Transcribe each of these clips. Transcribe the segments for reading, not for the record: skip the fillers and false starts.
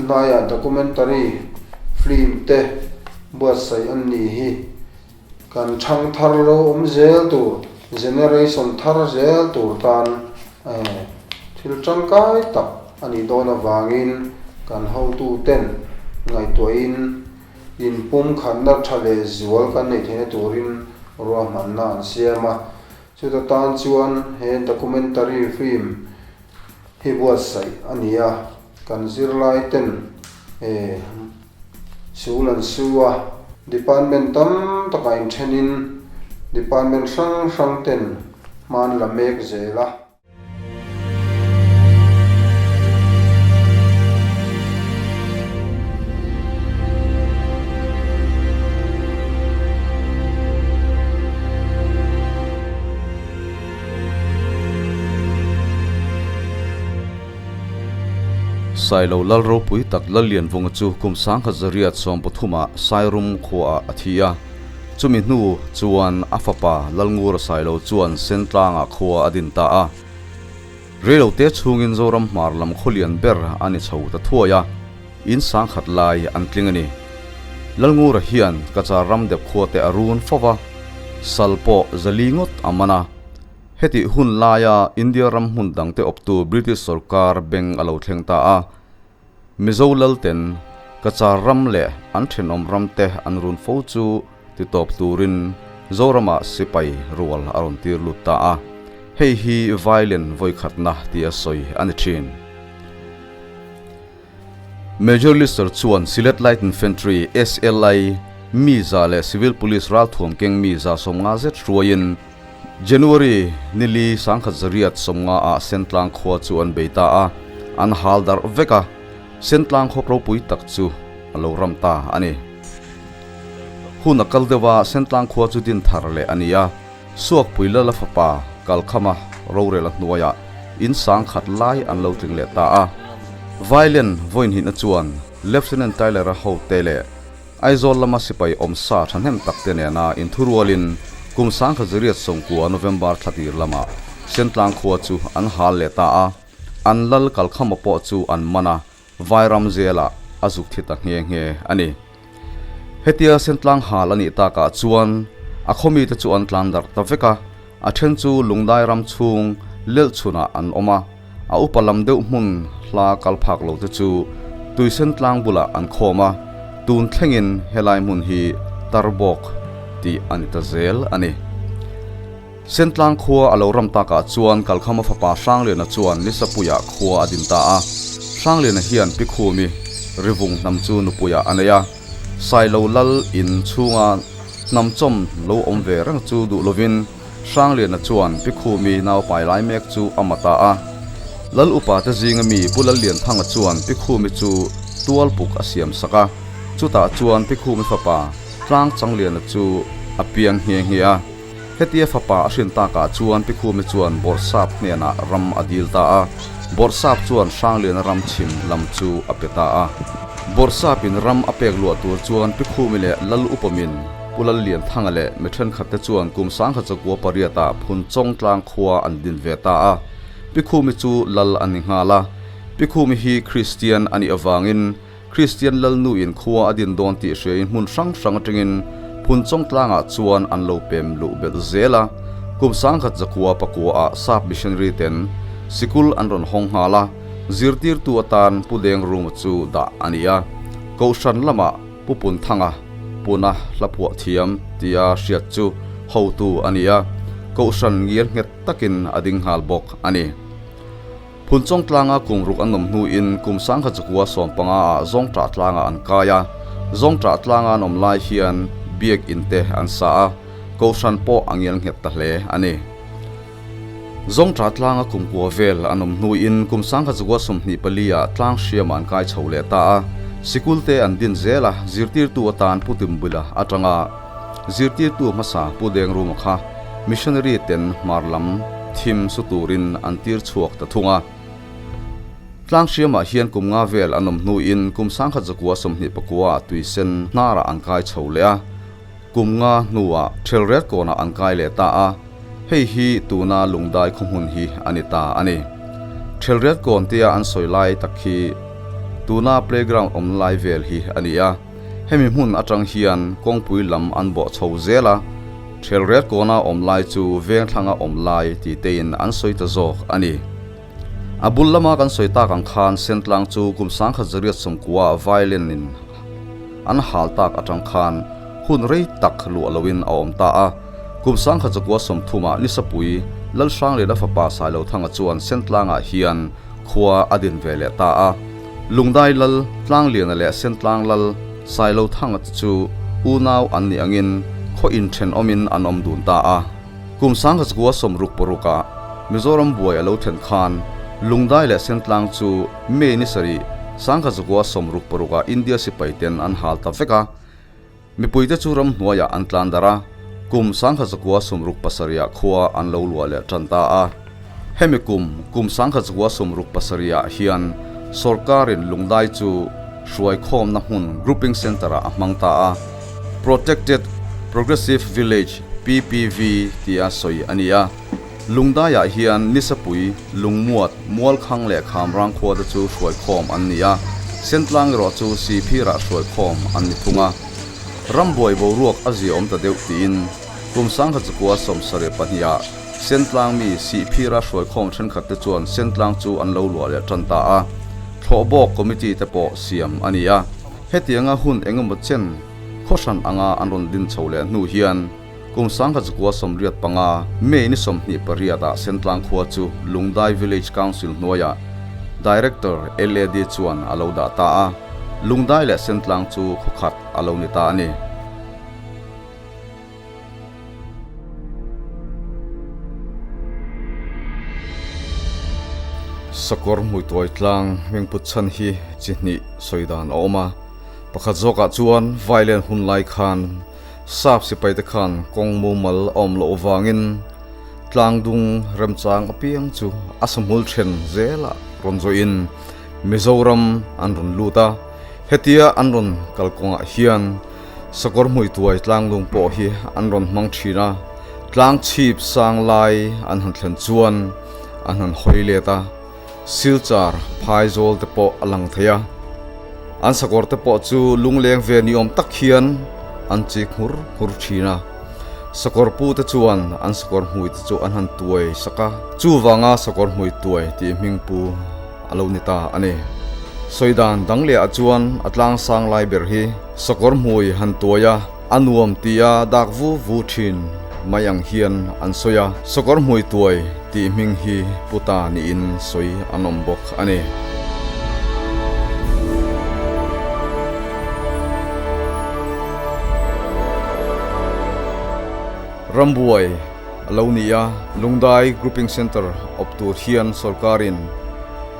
Tun hnaiah documentary film te buatsaih an ni hi kan thang thar lo awm zel tur, generation thar zel tur tan thil tangkai tak a nih dawn avangin kan hotuten ngaihtuahin inpumkhatna tha leh zual kan neih theihna turin ruahmanna an siam a. Chuta tan chuan he documentary film hi buatsaih a ni a, kan zirlai ten he sul an su a, department tam takah inthenin department hrang hrang ten hma an la mek zel a. Sailo lal ropui tak Lallianvunga chu kum 1913 ah Sairum khuaah a thi a. Chumi hnu chuan a fapa Lalngura Sailo chuan Sentlangah khua a din ta a. Reilote chhungin Zoram hmar lam khawlian ber a ni chho ta thuai a, in sangkhat lai an tling a ni. Lalngura hian Kachar ram dep khuate a run fo va, sal pawh zali ngawt a man a. Hetih hun laia India ram hmun dangte awptu British sorkar beng a lo thleng ta a. Mizo lalten Kachar ram leh an thenawm ramte an run fo chu titawp turin Zoramah sipai rual a rawn tir lut ta a. Hei hi Vailen vawikhatna tia sawi a ni thin. Major Lister chuan Sylhet Light Infantry, SLI, mi za leh Civil Police ralthuam keng mi 150 zet hruaiin January nili 1950 ah Sentlang khua chu an bei ta a, an hal darh vek a, Sentlang khaw ropui tak chu a lo ram ta a ni. Hun a kal deuh a, Sentlang khua chu din thar leh a ni a, Suakpui Lala fapa Kalkhama rorel a hnuaiah in sangkhat lai an lo tling leh ta a. Vailen vawiinhihna chuan Lieutenant Tyler-a hote leh Aizawl lama sipai awmsa thahnem takte nena inthurualin kum 1990 November thla tir lamah Sentlang khua chu an hal leh ta a, an lal Kalkhama pawh chu an man a, Vairam zelah a zuk thi ta nghe nghe a ni. Hetia Sentlang hal a nih takah chuan a khawmite chu an tlan darh ta vek a, a then chu Lungdai ram chhung lelh chhunah an awm a, a upa lam deuh hmun hla kal phak lo te chu Tuisentlang bulah an khawm a, tun thlengin helai hmun hi Tarbawk tih a ni ta zel a ni. Sentlang khua a lo ram takah chuan Kalkhama fapa Hrangliana chuan Nisapuiah khua a din ta a. Hrangliana hian Pikhumi rivung hnam chu nupuiah a nei a. Sailo lal in chhunga hnam chawm lo awm ve reng chu duh lovin Hrangliana chuan Pikhumi naupai lai mek chu a ma ta a. Lal upa te zinga mi Pu Lallianthanga chuan Pikhumi chu tualpuk a siam sak a. Chutah chuan Pikhumi fapa Tlangchangliana chu a piang nghe nghe a. Hetia fapa a hrin takah chuan Pikhumi chuan Bawrhsap hnenah ram a dil ta a, Bawrhsap chuan Hrangliana ram chhim lam chu a pe ta a. Bawrhsapin ram a pek luah tur chuan Pikhumi leh Lal Upamin, Pu Lallianthanga leh mi thenkhatte chuan kum 1908 ah Phunchawng tlang khua an din ve ta a. Pikhumi chu Lal a ni nghal a. Pikhumi hi Kristian a nih avangin Kristian Lalnuin khua a din dawn tih hriain hmun hrang hrang atangin Phunchawng tlangah chuan an lo pem luh belh zel a. Kum 1909 ah Sap missionary ten sikul an rawn hawng nghal a, zirtirtu atan Pu Dengruma chu dah a ni a. Kohhran lamah Pu Punthanga Puna hlaphuah thiam tia hriat chu hotu a ni a, Kohhran ngir nghet takin a ding nghal bawk a ni. Phunchawng tlanga kum ruk an awm hnuin kum 1915 ah Zawngṭah tlangah an kai a. Zawngṭah tlanga an awm lai hian biak in te an sa a, Kohhran pawh a ngial nghet ta hle a ni. Zawngṭah tlanga kum kua vel an awm hnuin kum 1924 ah tlang hriamah an kai chho leh ta a. Sikul te an din zel a, zirtirtu atan Pu Timbula atanga zirtirtu hmasa Pu Dengruma kha Missionary ten hmar lam thim su turin an tir chhuak ta thung a. Tlang hriamah hian kum nga vel an awm hnuin kum 1929 ah tuisen hnarah an kai chho leh a, kum nga hnuah Thelret kawnah an kai leh ta a, hei hi tuna Lungdai khaw hmun hi a ni ta a ni. Thelret kawn tia an sawi lai tak hi. Tuna playground awm lai vel hi a ni a, hemi hmun atang hian kawngpui lam an bawh chho zel a, Thelret kawna awm lai chu vengthlanga awm lai tih tein an sawi ta zawk a ni. A bul lama kan sawi tak ang khan Sentlang chu kum 1990 violin in an hal tak atang khan hun rei tak luah loin a awm ta a. Kum 1930 ah Nisapui Lalhrangliana fapa Sailothanga chuan Sentlangah hian khua a din ve leh ta a. Lungdai Lal Tlangliana leh Sentlang Lal Sailothanga te chu unau an nih angin khaw inthenawmin an awm dun ta a. Kum 1966 ah Mizoram buai a lo thlen khan Lungdai leh Sentlang chu May ni sarih 1966 ah India sipai ten an hal ta vek a. Mipuite chu ramhnuaiah an tlan darh a, kum 1967 ah khua an lo luah leh tan ta a. Hemi kum, kum 1977 ah hian sawrkarin Lungdai chu hruaikhawmna hmun Grouping Centre ah a hmang ta a, Protected Progressive Village, PPV, tia sawi a ni a. Lungdaiah hian Nisapui, Lungmuat, Mualkhang leh Khamrang khua te chu hruaikhawm an ni a, Sentlang erawh chu Sihphirah hruaikhawm an ni thung a. Rambuai boruak a ziaawm ta deuh tiin kum 1972 ah Sentlang mi Sihphira hruaikhawm thenkhat te chuan Sentlang chu an lo luah leh tan ta a, Thlawhbawk Committee te pawh siam a ni a. Hetianga hun engemaw chen khawhran anga an rawn din chho leh hnu hian, Kum 1985, May ni 28 ah Sentlang khua chu Lungdai Village Council hnuaiah Director LAD chuan a lo dah ta a, Lungdai leh Sentlang chu khaw khat a lo ni ta a ni. Sakawr hmuituai tlang hmingput chhan hi chi hnih sawi dan a awm a, pakhat zawkah chuan Vailen hun lai khan Sap sipai te khan kawng mumal a awm loh vangin tlangdung remchang apiang chu a sahmul then zelah rawn zawhin Mizoram an rawn lut a, hetia an rawn kalkawngah hian sakawr hmuituai tlangdung pawh hi an rawn hmang thin a, tlang chhip sang lai an han thlen chuan an han hawi let a. Silchar phaizawl te pawh a lang thei a, an sakawr te pawh chu lungleng ve ni awm tak hian an chik hmur hmur thin a, sakawr pu te chuan an sakawr hmui te chu an han tuai sak a, chuvanga sakawr hmui tuai tih hming pu a lo ni ta a ni. Sawi dan dang leh ah chuan a tlang sang lai ber hi sakawr hmui han tuai a, A nuam tia dak vu vu thin mai ang hian an sawi a, sakawr hmui tuai tih hming hi pu ta niin sawi an awm bawk a ni. Rambuai a lo ni a, Lungdai Grouping Centre awp tur hian sawrkarin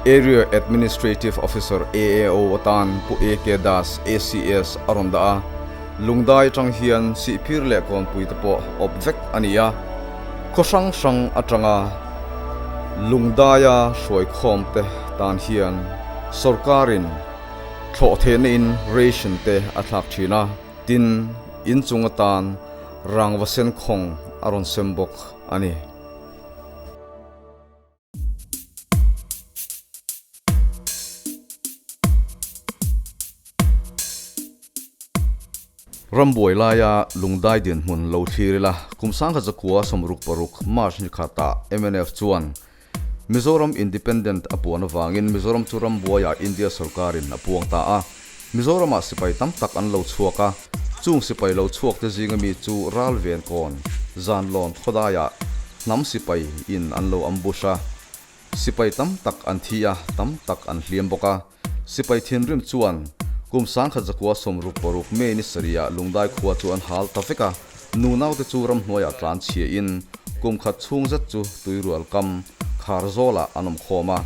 Area Administrative Officer, AAO, atan Pu AK Das, ACS, a rawn dah a. Lungdai atang hian Sihphir leh Kawnpui te pawh awp vek a ni a, khaw hrang hrang atanga Lungdaia hruaikhawm te tan hian sawrkarin thlawh theihna in ration te a thlak thin a, tin inchung atan rangva sen khawng a rawn sem bawk a ni. Rambuai laia Lungdai dinhmun lo thlir ila, kum 1966 March ni khatah mnf chuan Mizoram Independent a puan avangin Mizoram chu rambuaiah India sorkarin a puang ta a. Mizoramah sipai tam tak an lo chhuak a, chung sipai lo chhuak te zinga mi chu ral ven kawn, zanlawn khawdaiah hnam sipai in an lo ambush a. Sipai tam tak an thi a, tam tak an hliam bawk a. Sipai thinrim chuan kum 1966 May ni sarihah Lungdai khua chu an hal ta vek a, nunaute chu ramhnuaiah tlan chhiahin kum khat chhung zet chu tuirual kam Kharzawlah an awm khawm a.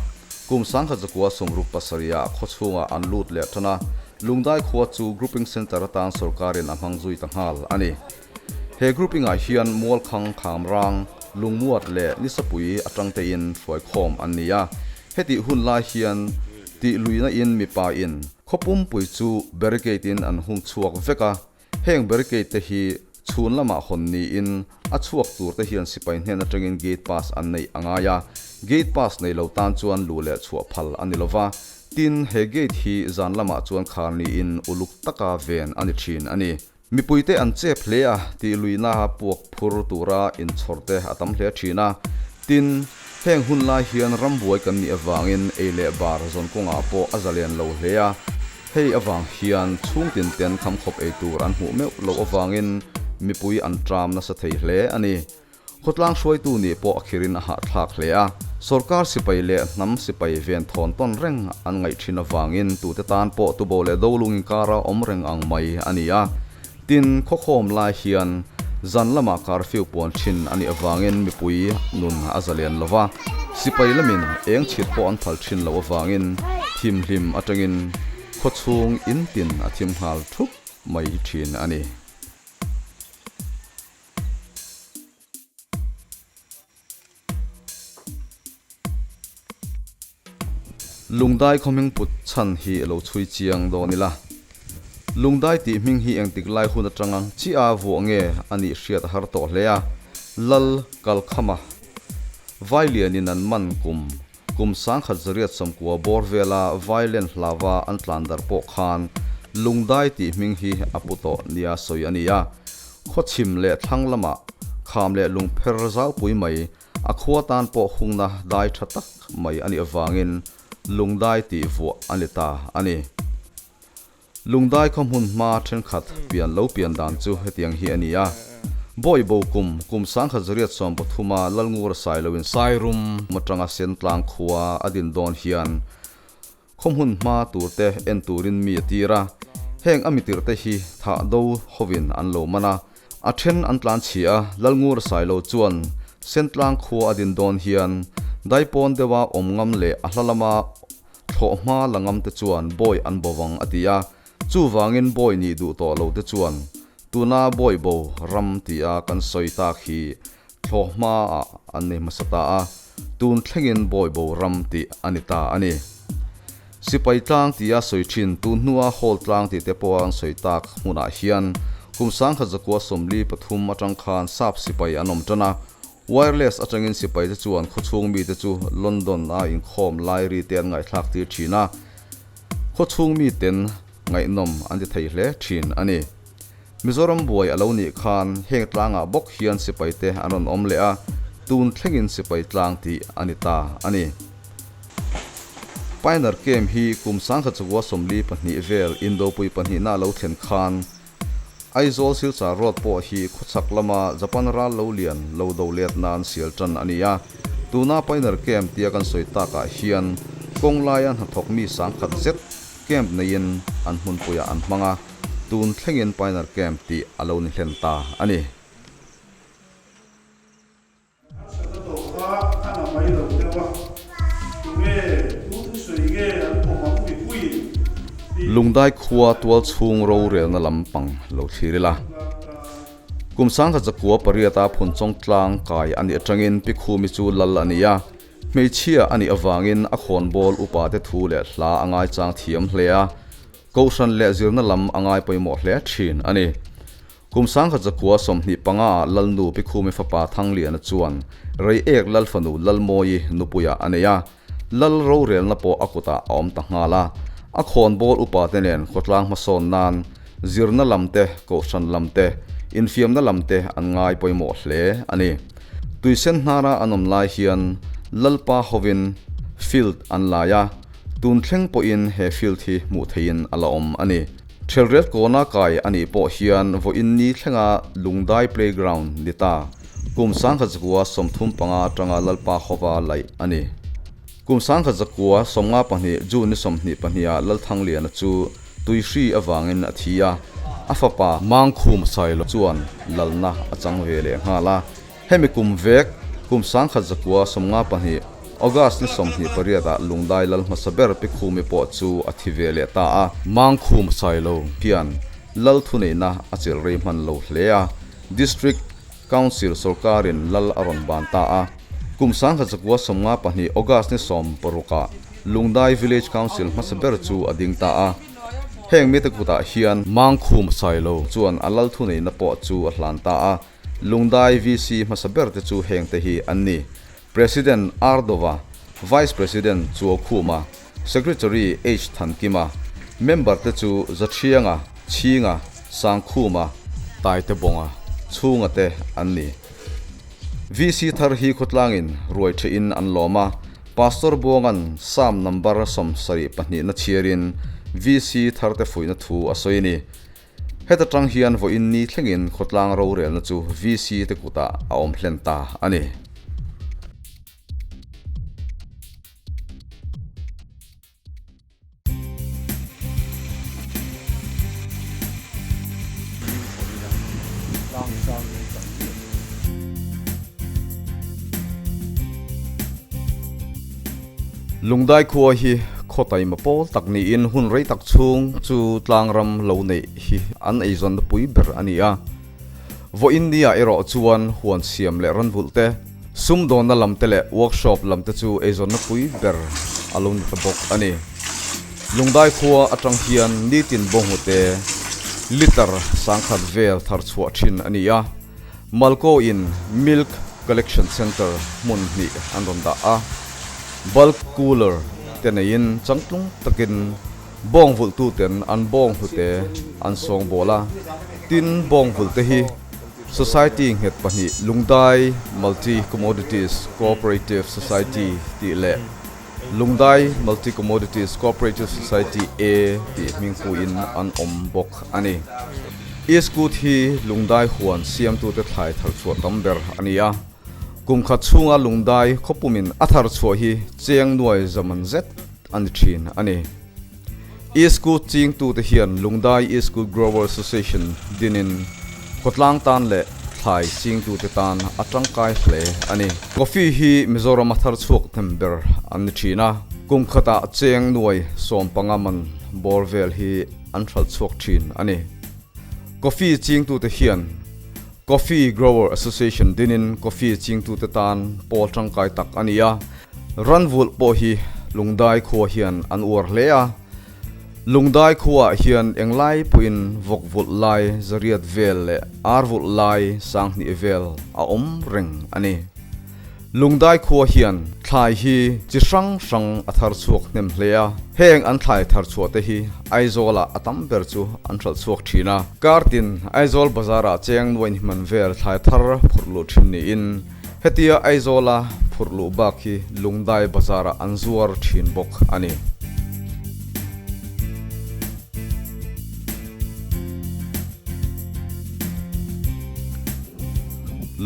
Kum 1967 khaw chhungah an lut leh tan a, Lungdai khua chu Grouping Centre atan sawrkarin a hmang zui ta nghal a ni. He grouping-ah hian Mualkhang, Khamrang, Lungmuat leh Nisapui atang tein hruaikhawm an ni a. Hetih hun lai hian tih luihna in mipa in khaw pumpui chu barricade in an hung chhuak vek a, heng barricade te hi chhun lamah hawn niin a chhuak tur te hian sipai hnen atangin gate pass an neih a ngai a, gate pass nei lo tan chuan luh leh chhuah phal a ni lova. Tin, he gate hi zan lamah chuan khar niin uluk taka ven a ni thin a ni. Mipuite an chep hle a, tih luihna puak phur tura inchhawr te a tam hle thin a. Tin, heng hun lai hian rambuai kan nih avangin ei leh bar zawn kawngah pawh a zalen lo hle a. Hei avang hian chhungtin ten khamkhawp ei tur an hmuh meuh loh avangin mipui an tram nasa thei hle a ni. Khawtlang hruaitu nih pawh a khirin a hahthlak hle a, sorkar sipai leh hnam sipai ven thawn tawn reng an ngaih thin avangin tute tan pawh tubo leh dolung inkara awm reng ang mai a ni a. Tin, khawkhawm lai hian zan lamah curfew puan thin a nih avangin mipui nun a zalen lo va, sipai lamin eng chhit pawh an phal thin loh avangin thimhlim atangin khawchhung intin a thim nghal thup mai thin a ni. Lungdai khaw hming put chhan hi lo chhui chiang dawn ila. Lungdai tih hming hi engtik lai hun atanga chiah a vuah nge a nih hriat a har tawh hle a, Lal Kalkhama Vailianin an man kum Kum sangkhat zariat sawmkua bawr vela violent hlava an tlan darh pawh khan Lungdai tih hming hi a pu tawh nia sawi a ni a. Khawchhim leh thlang lamah kham leh lungpher zaupui mai a khua tan pawh hungna dai tha tak mai a nih avangin Lungdai tih vuah a ni ta a ni. Lungdai khaw hmun hma thenkhat pian lo pian dan chu hetiang hi a ni a, Bawi bo kum, kum 1973 a Lalngur Sailoin Sairum atanga Sentlang khua a din dawn hian khaw hmun hma turte en turin mi a tir a, heng a mitirte hi thah do hovin an lo man a, a then an tlan chhia a, Lalngur Sailo chuan Sentlang khua a din dawn hian daipawn deuha awm ngam leh a hla lama Thlawh hma la ngam te chuan bawi an bo vang a ti a, chuvangin bawi nih duh tawh lo te chuan tuna bawi bo ram tia kan sawi tak hi thlawh hma ah an nei hmasa ta a, tun thlengin bawi bo ram tih a ni ta a ni. Sipai tlang tia sawi thin tun hnua hall tlang tih te pawha an sawi tak hmunah hian kum 1943 atang khan sap sipai an awm tan a, Wireless atangin sipaite chuan khawchhung mite chu London a inkhawm lai ri te an ngaihthlak tir thin a, khawchhung miten ngaihnawm an ti thei hle thin a ni. Mizoram buai a lo nih khan heng tlangah bawk hian sipaite an rawn awm leh a, tun thlengin sipai tlang tih a ni ta a ni. Pioneer Camp hi kum 1942 vel Indopui pahnihna a lo thlen khan Aizawl Silchar Road pawh hi khawchhak lama Japan ral lo lian lo do let nan sial tan a ni a. Tuna Pioneer Camp tia kan sawi takah hian kawng laia hnathawk mi sangkhat zet camp neiin an hmunpuiah an hmang a, tun thlengin Pioneer Camp tih a lo ni hlen ta a ni. A chhan a tawh kha a na mai lo deuh a, tunge tu thusawi nge an pawm ang mipuiin tih Lungdai khua tual chhung rorelna lam pang lo thlir ila. Kum 1908 a Phunchawng tlang kai a nih atangin Pi Khumi chu lal a ni a, hmeichhia a nih avangin a khawnbawl upa te thu leh hla a ngaichang thiam hle a, kohhran leh zirna lam a ngai pawimawh hle thin a ni. Kum 1925 ah Lalnu Pi Khumi fapa Thangliana chuan Reiek Lalfanu Lalmawi nupuiah a nei a, Lal rorelna pawh a kutah a awm ta nghal a. A khawnbawl upate nen khawtlang hmasawn nan zirna lam te, kohhran lam te, infiamna lam te an ngai pawimawh hle a ni. Tuisen hnara an awm lai hian Lalpa hovin field an lai a, tun thleng pawhin he field hi hmuh theihin a la awm a ni. Ṭhelret kawna kai a nih pawh hian vawiin ni thlenga Lungdai Playground ni ta kum 1935 aṭanga Lalpa Hova laih a ni. Kum 1952 June ni 22 ah Lalthangliana chu tuihri avangin a thi a, a fapa Mangkhum Sailo chuan lalna a chang ve leh nghal a. Hemi kum vek, kum 1952, August ni 28 ah Lungdai lal hmasa ber Pi Khumi pawh chu a thi ve leh ta a. Mangkhum Sailo hian lal thuneihna a chelh rei hman lo hle a, District Council sawrkarin lal a rawn ban ta a. Kum 1952 August ni 16 ah Lungdai Village Council hmasa ber chu a ding ta a. Heng mite kutah hian Mangkhum Sailo chuan a lal thuneihna pawh chu a hlan ta a. Lungdai VC hmasa ber te chu heng te hi an ni, President Ardova, Vice President Chuaukhuma, Secretary H Thankima, Member te chu Zaṭhianga, Chhinga, Sangkhuma, Taitebawnga, Chhunga te an ni. VC thar hi khawtlangin ruai ṭhehin an lawm a, Pastor Buanga'n Psalm number 72 na chhiarin VC tharte fuihna thu a sawi a ni. Heta tang hian vawiin ni thlengin khawtlang rorelna chu VC te kutah a awm hlen ta a ni. Lungdai khua hi khaw taima pawl tak niin hun rei tak chhung chu tlangram lo neih hi an eizawnna pui ber a ni a. Vawiin nia erawh chuan huan siam leh ranvulh te, sumdawnna lam te leh workshop lam te chu eizawnna pui ber a lo ni ta bawk a ni. Lungdai khua atang hian nitin bawnghnute litre 10,000 vel thar chhuah thin a ni a. Malco in Milk Collection Centre hmun hnih an rawn dah a, bulk cooler te neiin changtlung takin bawng vulhtuten an bawng hlute an sawngbawl a, tin bawng vulhte hi Society nghet pahnih Lungdai Multi Commodities Cooperative Society tih leh Lungdai Multi Commodities Cooperative Society A tih hmingpuiin an awm bawk a ni. Eastwood hi Lungdai huan siamtute thlai thar chhuah tam ber a ni a. Kum khat chhunga Lungdai khawpumin a thar chhuah hi cheng nuai zaman zet a ni thin a ni. Eastwood chingtute hian Lungdai Eastwood Grower Association dinin khawtlang tan leh thlai chingtute tan a tangkai hle a ni. Coffee hi Mizoram a thar chhuak hnem ber an ni thin a, kum khatah cheng nuai 15 man bawr vel hi an hralh chhuak thin a ni. Coffee chingtute hian Coffee Grower Association dinin coffee chingtute tan pawl tangkai tak a ni a, ranvulh pawh hi Lungdai khua hian an uar hle a. Lungdai khuaah hian englai pawhin vawk vulh lai 800 vel leh ar vulh lai 2000 vel a awm reng a ni. Lungdai khua hian thlai hi chi hrang hrang a thar chhuak hnem hle a, heng an thlai thar chhuah te hi Aizawlah a tam ber chu an hralh chhuak thin a. Kartin Aizawl bazarah cheng nuain hman vel thlai thar phurh luh thin niin hetia Aizawla phurh luh bak hi Lungdai bazarah an zuar thin bawk a ni.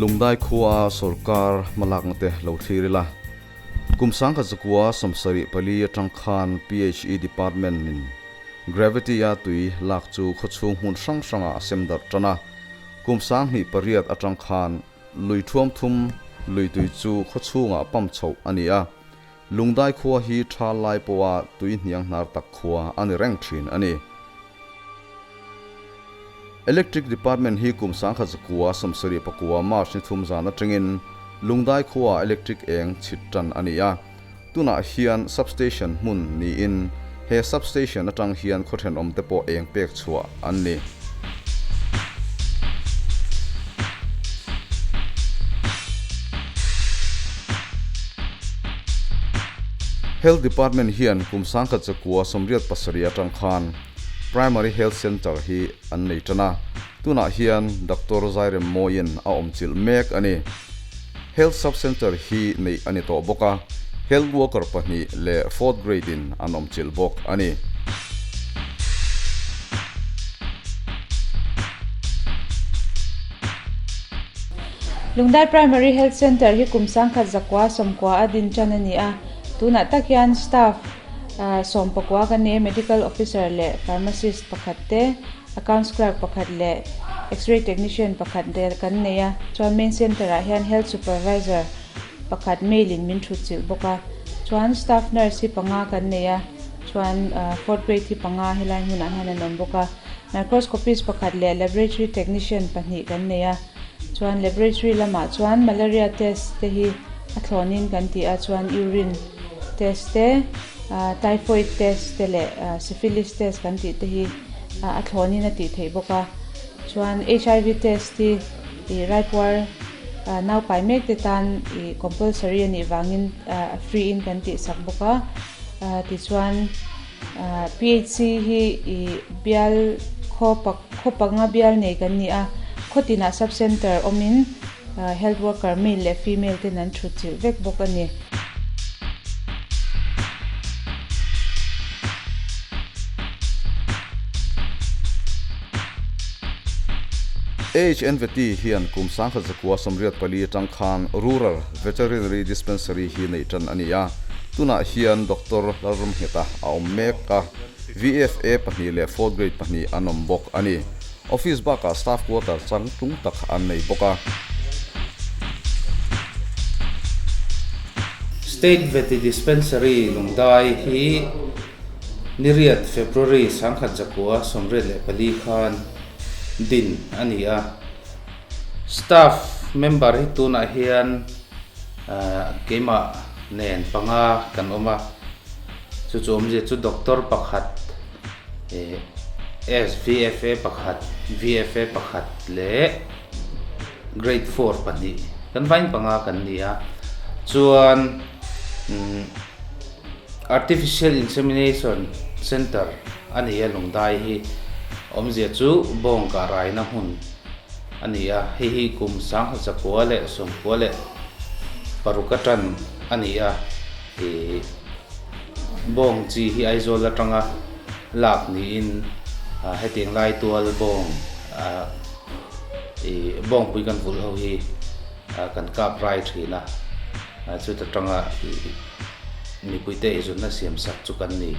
Lungdai khua sorkar hmalakna te lo thlir ila. Kum 1974 atang khan PHE Department in Gravity a tui lak chu khawchhung hmun hrang hrangah a sem darh tan a. Kum 2008 atang khan lui thuam thum lui tui chu khawchhungah pump chhoh a ni a. Lungdai khua hi tha lai pawha tui hniang hnar tak khua a ni reng thin a ni. Electric Department hi kum 1979 March ni thum zan atangin Lungdai khuaah electric eng chhit tan a ni a. Tunah hian substation hmun niin he substation atang hian khaw thenawm te pawh eng pek chhuah an ni. Health Department hian kum 1987 atang khan Primary Health Centre hi an nei tan a, tunah hian Doctor Zairem Mawiin a awm chilh mek a ni. Health Sub Centre hi neih a ni tawh bawk a, Health Worker pahnih leh Fourth Grade in an awm chilh bawk a ni. Lungdai Primary Health Centre hi kum 1990 a din tan a ni a, tunah tak hian staff 14 kan nei a, Medical Officer leh Pharmacist pakhat te, Accounts Clerk pakhat leh X-ray Technician pakhat te kan nei a, chuan Main Centre ah hian Health Supervisor pakhat mail in min thut chilh bawk a, chuan Staff Nurse hi panga kan nei a, chuan Fourth Grade hi panga helai hmunah hian an awm bawk a, Microscopist pakhat leh Laboratory Technician pahnih kan nei a, chuan Laboratory lamah chuan Malaria test te hi a thlawnin kan ti a, chuan Urine test te, Typhoid test te leh Syphilis test kan tih te hi a thlawnin a tih theih bawk a, chuan HIV test hi ih raipuar naupai mek te tan ih compulsory a nih vangin a free in kan tih sak bawk a. Tichuan PHC hi ih bial khaw khaw panga bial nei kan ni a, khaw tinah sub centre awmin health worker male leh female ten an thut chilh vek bawk a ni. HNVT hian kum 1984 atang khan Rural Veterinary Dispensary hi neih tan a ni a, tunah hian Doctor Lalramngheta a awm mek a, VFA pahnih leh Fourth Grade pahnih an awm bawk a ni. Office bakah staff quarter chang tlung tak an nei bawk a. State Vety Dispensary Lungdai hi niriat February 1984 khan din a ni a. Staff member hi tunah hian keimah nen panga kan awm a, chu chu awmzia chu doctor pakhat SVFA pakhat, VFA pakhat leh grade four pahnih kan vain panga kan ni a. Chuan Artificial Insemination Centre a ni a Lungdai hi awmzia chu bawng kah raina hmun a ni a, hei hi kum 1996 atan a ni a, ih bawng chi hi Aizawl atanga lak niin hetiang lai tual bawng ih bawngpui kan vulh ho hi kan kap rai thin a, chuta tanga ih mipuite eizawnna siam sak chu kan ni.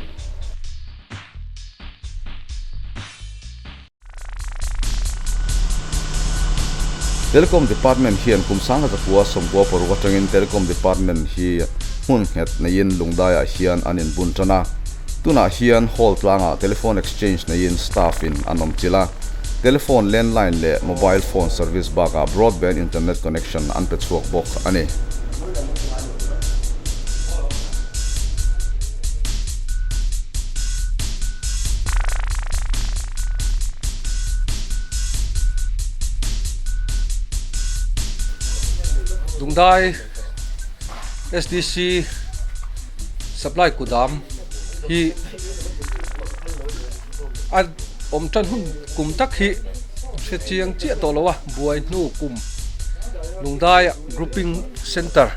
Telecom Department hian kum 1996 atangin Telecom Department hi hmun nghet neiin Lungdaiah hian an inbun tan a. Tunah hian hall tlangah telephone exchange neiin staff in an awm chilh a. Telephone landline leh mobile phone service bakah broadband internet connection an pe chhuak bawk a ni. Lungdai SDC supply kudam hi a awm tan hun kum tak hi hre chiang chiah tawh lo a buai hnu kum Lungdai grouping center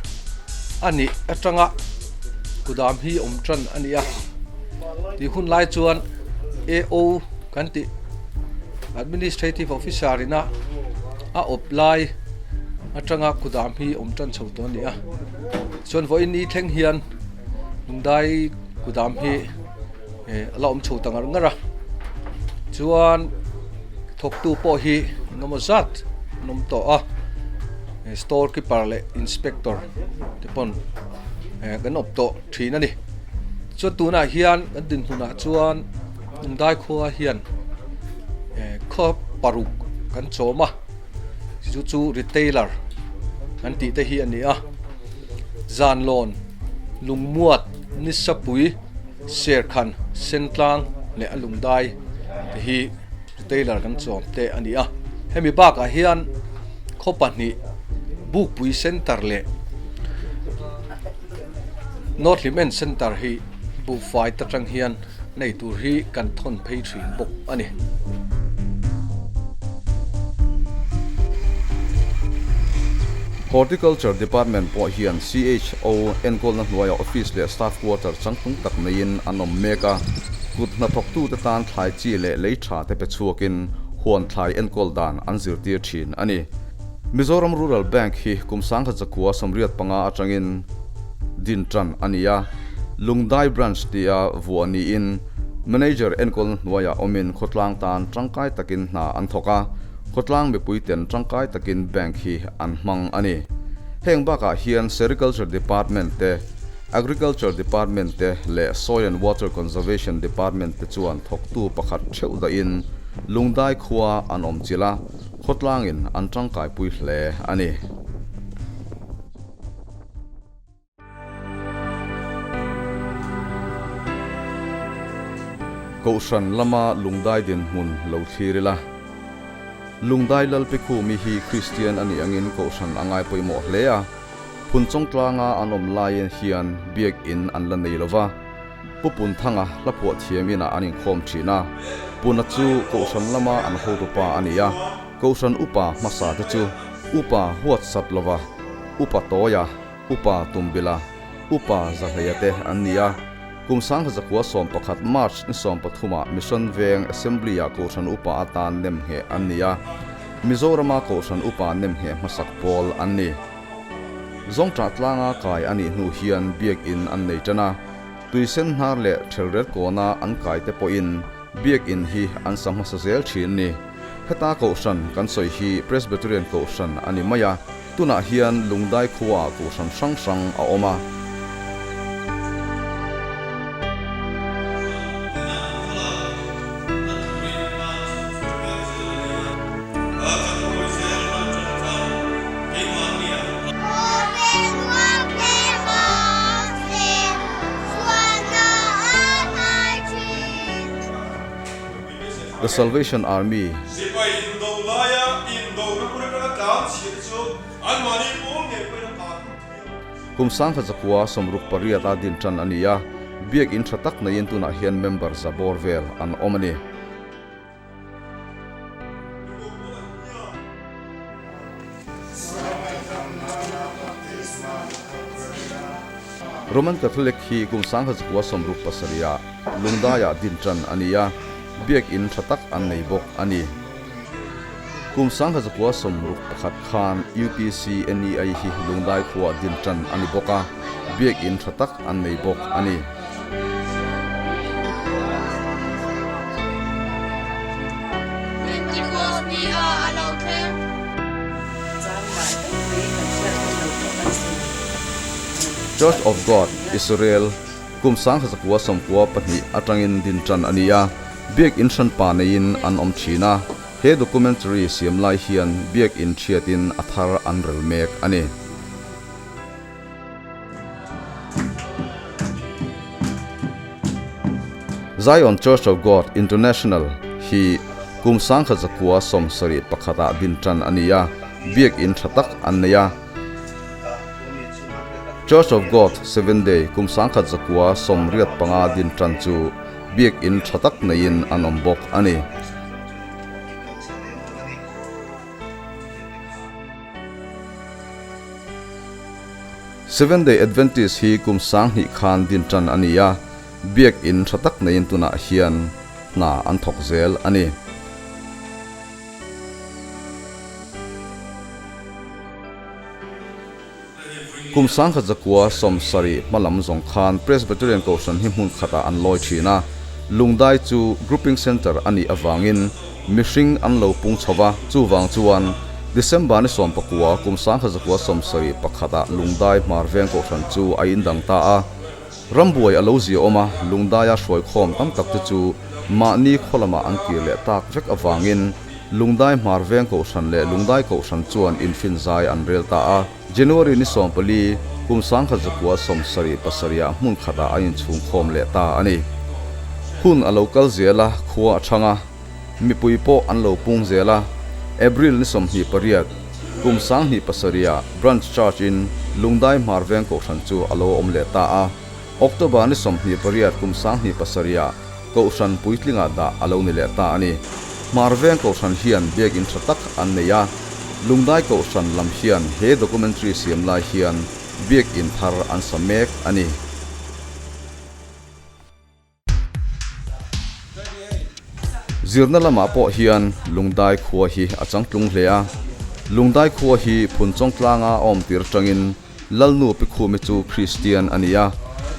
a nih atanga kudam hi awm tan a ni a tih hun lai chuan AO kan tih administrative officer ina a awp lai atanga kudam hi awm tan chho tawh a ni a chuan vawiin ni thleng hian Lungdai kudam hi a la awm chho ta ngar ngar a chuan thawktu pawh hi engemaw zat an awm tawh a store keeper leh inspector te pawn kan awp tawh thin a ni chuan tunah hian kan dinhmunah chuan Lungdai khua hian khaw paruk kan chawm a chu chu retailer kan tih te hi a ni a zanlawn lungmuat nisapui serkhan sentlang leh a lungdai te hi retailer kan chawm te a ni a hemi bakah hian khaw pahnih bukpui center leh North Hlimen center hi buhfai ta tang hian nei tur hi kan thawn phei thin bawk a ni. Horticulture Department pawh hian CHO enkawlna hnuaiah office leh staff quarter changtlung tak neiin an awm mek a, kut hnathawktute tan thlai chi leh lei tha te pe chhuakin huan thlai enkawl dan an zirtir thin a ni. Mizoram Rural Bank hi kum 1985 atangin din tan a ni a, Lungdai Branch tia vuah niin Manager enkawlna hnuaiah awmin khawtlang tan tangkai takin hna an thawk a, khawtlang mipuiten tangkai takin bank hi an hmang a ni. Heng bakah hian Sericulture Department te, Agriculture Department te leh Soil and Water Conservation Department te chuan thawktu pakhat theuh dahin Lungdai khua an awm chilh a, khawtlangin an tangkaipui hle a ni. Kohhran lama Lungdai dinhmun lo thlir ila. Lungdai Lalpikhumi hi Kristian a nih angin Kohhran a ngai pawimawh hle a, Phunchawng tlanga an awm laiin hian biakinn an la nei lo va. Pu Punthanga hla phuah thiam inah an inkhawm thin a, Puna chu Kohhran lama an hotupa a ni a, Kohhran upa hmasa te chu Upa Huatsat lova, Upa Tawia, Upa Tumbila, Upa Zahleia te an ni a. Kum 1911 March ni 13 ah Mission Veng Assembly ah Kohhran Upa atan nem ngheh an ni a, Mizorama Kohhran Upa nem ngheh hmasak pawl an ni. Zawngṭah tlanga kai a nih hnu hian Biakin an nei ṭan a, tuisen hnar leh ṭhelret kawna an kai te pawhin Biakin hi an sa hmasa zel ṭhin ni. Heta Kohhran kan sawi hi Presbyterian Kohhran a ni mai a, tunah hian Lungdai khuaah Kohhran hrang hrang a awm a. The Salvation Army. Kum 1968 a din tan a ni a, biakin tha tak neiin tunah hian member za bawr vel an awm a ni. Roman Catholic hi kum 1967 ah Lungdaiah din tan a ni a, biakin tha tak an nei bawk a ni. Kum 1961 khan UPC NEI hi Lungdai khuaah din tan a ni bawk a, biakin tha tak an nei bawk a ni. Church of God, Israel, kum 1992 atangin din tan a ni a, biakin hranpa neiin an awm thin a, he documentary siam lai hian biakin thiatin a thar an rel mek a ni. Zion Church of God International hi kum 1971 ah din tan a ni a, biakin tha tak an nei a. Church of God Seventh Day kum 1985 din tan chu biakin tha tak neiin an awm bawk a ni. Seventh Day Adventist hi kum 2000 khan din tan a ni a, biakin tha tak neiin tunah hian hna an thawk zel a ni. Kum 1970 hmalam zawng khan Presbyterian Kohhran hi hmun khatah an lawi thin a, Lungdai chu Grouping Centre a nih avangin mihring an lo pung chho va, chuvang chuan December ni 19 kum 1971 ah Lungdai Hmar Veng Kohhran chu a indang ta a. Rambuai a lo zia awm a, Lungdaia hruaikhawm tam tak te chu mahni khaw lamah an kir leh tak vek avangin Lungdai Hmar Veng Kohhran leh Lungdai Kohhran chuan infinzai an rel ta a. January ni 14, kum 1977 ah hmun khatah an inchhungkhawm leh ta a ni. Hun a lo kal zel a, khua a chhang a, mipui pawh an lo pung zel a. April ni 28, kum 2007 ah Branch Church in Lungdai Hmar Veng Kohhran chu a lo awm leh ta a. October ni 28, kum 2007 ah Kohhran puitlingah dah a lo ni leh ta a ni. Hmar Veng Kohhran hian biakin tha tak an nei a, Lungdai Kohhran lam hian he documentary siam lai hian biakin thar an sa mek a ni. Zirna lamah pawh hian Lungdai khua hi a changtlung hle a. Lungdai khua hi Phunchawng tlanga a awm tir atangin Lalnu Pikhumi chu Kristian a ni a,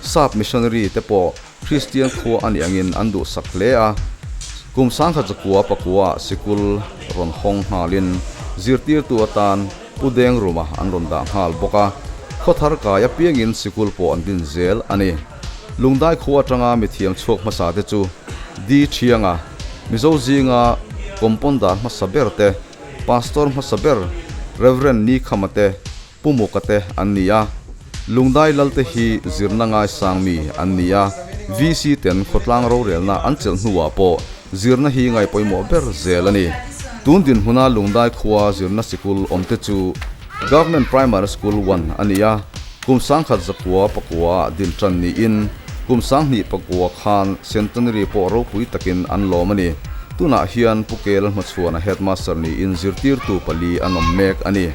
Sap missionary te pawh Kristian khua a nih angin an duhsak hle a, kum 1909 ah sikul rawn hawng nghalin zirtirtu atan Pu Dengruma an rawn dah nghal bawk a, khawthar kai apiangin sikul pawh an din zel a ni. Lungdai khua atanga mithiam chhuak hmasa te chu Di Thianga, Mizo zinga Compounder hmasa ber te, Pastor hmasa ber Rev. Nikhama te, Pu Muka te an ni a, Lungdai lal te hi zirna ngaisang mi an ni a, VC ten khawtlang rorelna an chelh hnuah pawh zirna hi ngai pawimawh ber zel a ni. Tun dinhmuna Lungdai khua zirna sikul awm te chu Government Primary School 1 a ni a, kum 1909 ah din tan niin. Kum 2009 khan Centenary pawh ropui takin an lawm a ni. Tunah hian Pu Kel hmachhuana Headmaster niin zirtirtu pali an awm mek a ni.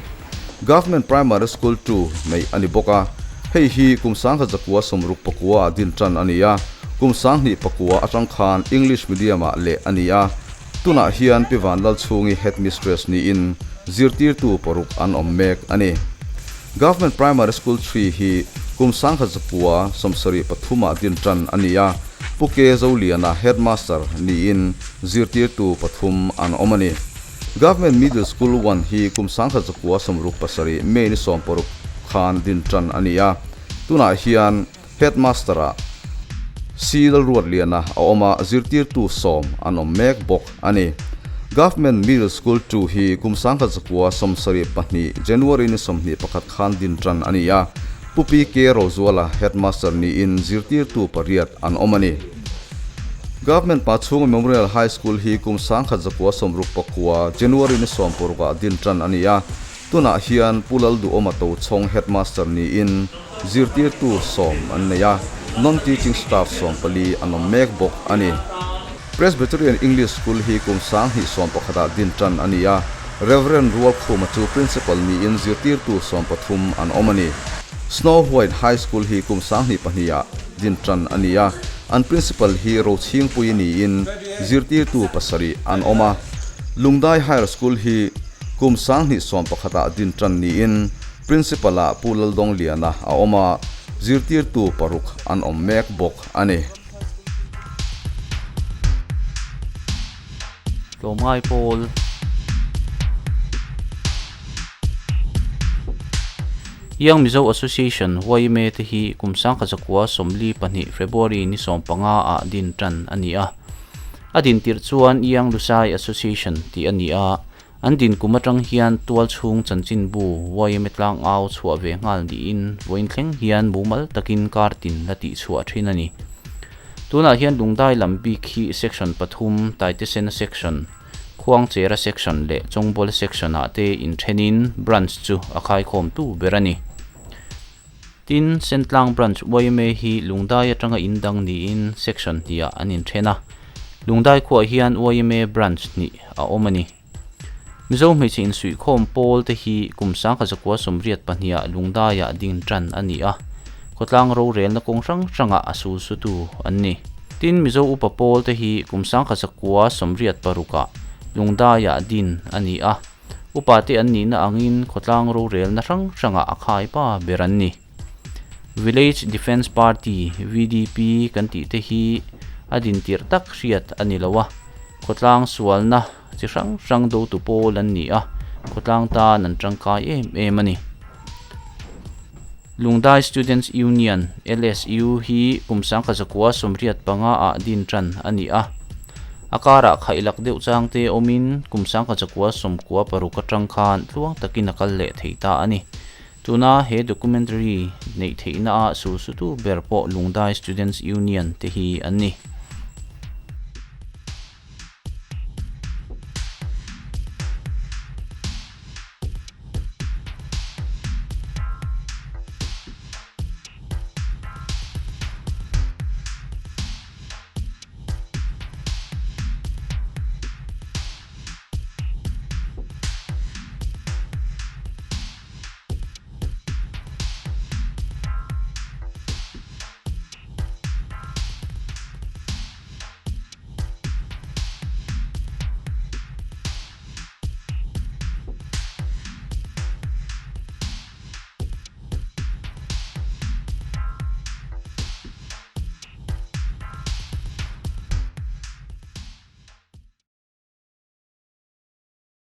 Government Primary School two neih a ni bawk a, hei hi kum 1969 ah din tan a ni a, kum 2009 atang khan English medium ah leh a ni a, tunah hian Pi Vanlalchhungi Headmistress niin zirtirtu paruk an awm mek a ni. Government Primary School three hi kum 1973 ah din tan a ni a, Pu Ke Zoliana Headmaster niin zirtirtu pathum an awm a ni. Government Middle School one hi kum 1967 May ni 16 khan din tan a ni a, tunah hian Headmaster ah C Lalruatliana a awm a, zirtirtu sawm an awm mek bawk a ni. Government Middle School two hi kum 1972 January ni 21 khan din tan a ni a, Pu PK Rozuala Headmaster niin zirtirtu pariat an awm a ni. Government Pachhunga Memorial High School hi kum 1969 January ni 16 ah din tan a ni a, tunah hian Pu Lalduhawma Tochhawng Headmaster niin zirtirtu sawm an nei a, non-teaching staff 14 an awm mek bawk a ni. Presbyterian English School hi kum 2011 ah din tan a ni a, Rev. Rualkhuma chu Principal niin zirtirtu 13 an awm a ni. Snow White High School hi kum 2002 ah din tan a ni a, an Principal hi Rochhingpui niin zirtirtu pasarih an awm a. Lungdai Higher School hi kum 2011 ah din tan niin Principal ah Pu Laldawngliana a awm a, zirtirtu paruk an awm mek bawk a ni. Tlawmngai pawl. Young Mizo Association, YMA, te hi kum 1942 February ni 15 ah din tan a ni a. A din tirh chuan Young Lusai Association tih a ni a. An din kum atang hian tual chhung chanchinbu YMA tlang au chhuah ve nghal niin vawiin thleng hian mumal takin kar tin la tih chhuah thin a ni. Tunah hian Lungdai lam bik hi section pathum, Taitesena section, Khuangchera section leh Chawngbawla section ah te inthenin branch chu a khaikhawmtu ber a ni. Tin, Sentlang branch yma hi Lungdai atanga indang niin section hnihah an inthen a. Lungdai khuaah hian yma branch hnih a awm a ni. Mizo hmeichhe insuihkhawm pawl te hi kum 1982 ah Lungdaiah ding tan a ni a, khawtlang rorelna kawng hrang hrangah a sul sutu an ni. Tin, Mizo upa pawl te hi kum 1986 ah Lungdaiah din a ni a, upa te an nihna angin khawtlang rorelna hrang hrangah a khai pa ber an ni. Village Defence Party, VDP, kan tih te hi a din tirh tak hriat a ni lo a, khawtlang sualna chi hrang hrang dotu pawl an ni a, khawtlang tan an tangkai em em a ni. Lungdai Students Union, LSU, hi kum 1985 ah din tan a ni a, a karah khaihlak deuh chang te awmin kum 1996 atang khan tluang takin a kal leh thei ta a ni. Tuna he documentary neih theihna ah sulsutu ber pawh Lungdai Students Union te hi an ni.